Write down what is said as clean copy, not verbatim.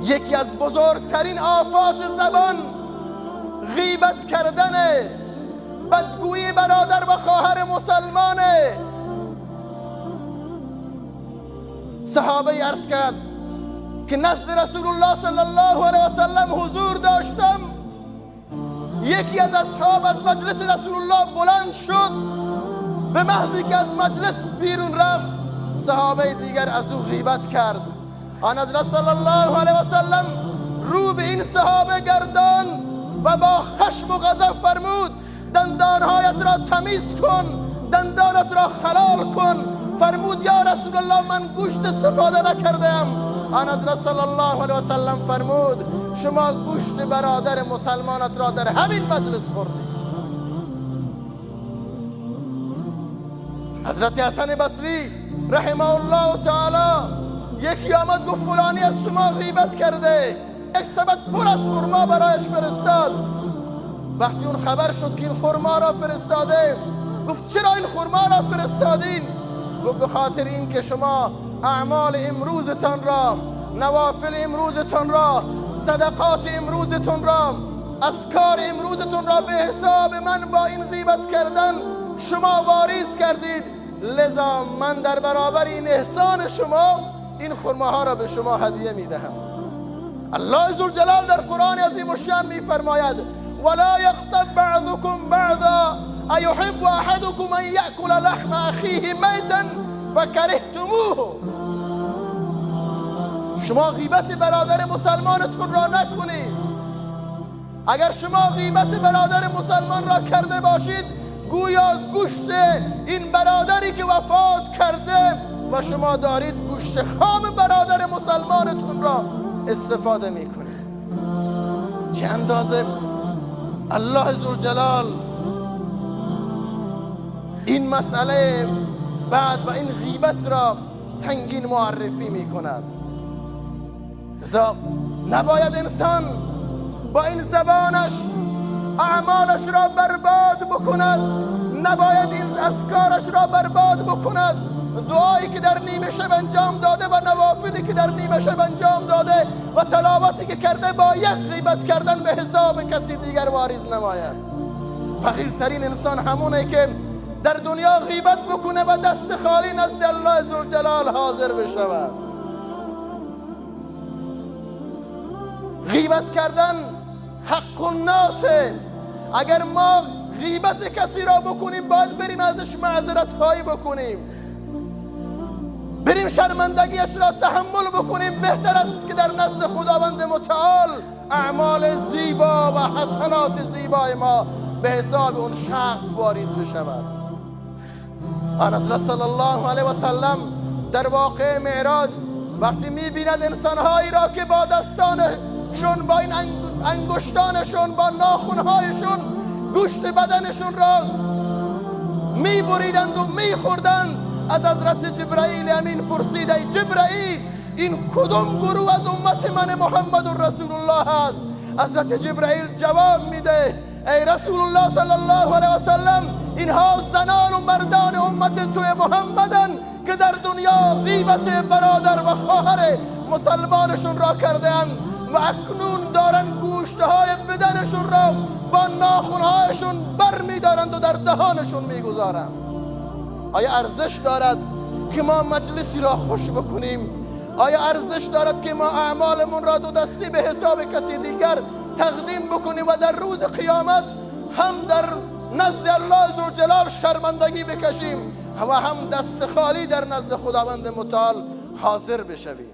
یکی از بزرگترین آفات زبان غیبت کردنه، بدگویی برادر و خواهر مسلمانه. صحابه عرض کرد که نزد رسول الله صلی الله علیه و سلم حضور داشتم، یکی از اصحاب از مجلس رسول الله بلند شد، به محضی که از مجلس بیرون رفت صحابه دیگر از او غیبت کرد. آن حضرت صلی الله علیه و سلم رو به این صحابه گردان و با خشم و غضب فرمود دندانهایت را تمیز کن، دندانت را خلال کن. فرمود یا رسول الله من گوشت استفاده نکردم. آن حضرت صلی الله علیه و سلم فرمود شما گوشت برادر مسلمانت را در همین مجلس خوردی. حضرت حسن بصری رحمه الله تعالی یکی آمد گفت فلانی از شما غیبت کرده، یک سبد پر از خرما برایش فرستاد. وقتی اون خبر شد که این خرما را فرستاده، گفت چرا این خرما را فرستادین؟ گفت به خاطر این که شما اعمال امروزتان را، نوافل امروزتان را، صدقات امروزتون را، اذکار امروزتون را به حساب من با این غیبت کردن شما واریز کردید، لذا من در برابر این احسان شما این خرماها را به شما هدیه میدهم. الله ذوالجلال در قرآن عظیم الشان میفرماید ولا یغتب بعضکم بعضا ایحب احدکم ان یأکل لحم اخیه میتا فکرهتموه. شما غیبت برادر مسلمانتون را نکنید. اگر شما غیبت برادر مسلمان را کرده باشید، گویا گوشت این برادری که وفات کرده و شما دارید گوشت خام برادر مسلمانتون را استفاده میکنید. چه اندازه الله ذوالجلال این مسئله بعد و این غیبت را سنگین معرفی میکند. لذا نباید انسان با این زبانش اعمالش را برباد بکند، نباید این اذکارش را برباد بکند. دعایی که در نیمه شب انجام داده و نوافلی که در نیمه شب انجام داده و تلاوتی که کرده با یک غیبت کردن به حساب کسی دیگر واریز نماید. فقیرترین انسان همونه که در دنیا غیبت بکنه و دست خالی نزد الله ذوالجلال حاضر بشود. غیبت کردن حق الناس. اگر ما غیبت کسی را بکنیم باید بریم ازش معذرت خواهی بکنیم، بریم شرمندگیش را تحمل بکنیم. بهتر است که در نزد خداوند متعال اعمال زیبا و حسنات زیبای ما به حساب اون شخص واریز بشود. آن حضرت صلی الله علیه و سلم در واقع معراج وقتی میبیند انسانهایی را که با دستانشون، با این انگشتانشون، با ناخنهایشون گوشت بدنشون را میبریدند و میخوردند، از حضرت جبرائیل امین پرسید ای جبرائیل این کدام گروه از امت من محمد رسول الله است؟ حضرت جبرائیل جواب میده ای رسول الله صلی الله علیه و سلم اینها زنان و مردان امت توی محمدن که در دنیا غیبت برادر و خواهر مسلمانشون را کردن و اکنون دارن گوشتهای بدنشون را با ناخنهایشون بر میدارند و در دهانشون میگذارند. آیا ارزش دارد که ما مجلسی را خوش بکنیم؟ آیا ارزش دارد که ما اعمالمون را دو دستی به حساب کسی دیگر تقدیم بکنیم و در روز قیامت هم در نزد الله ذوالجلال شرمندگی بکشیم و هم دست خالی در نزد خداوند متعال حاضر بشویم؟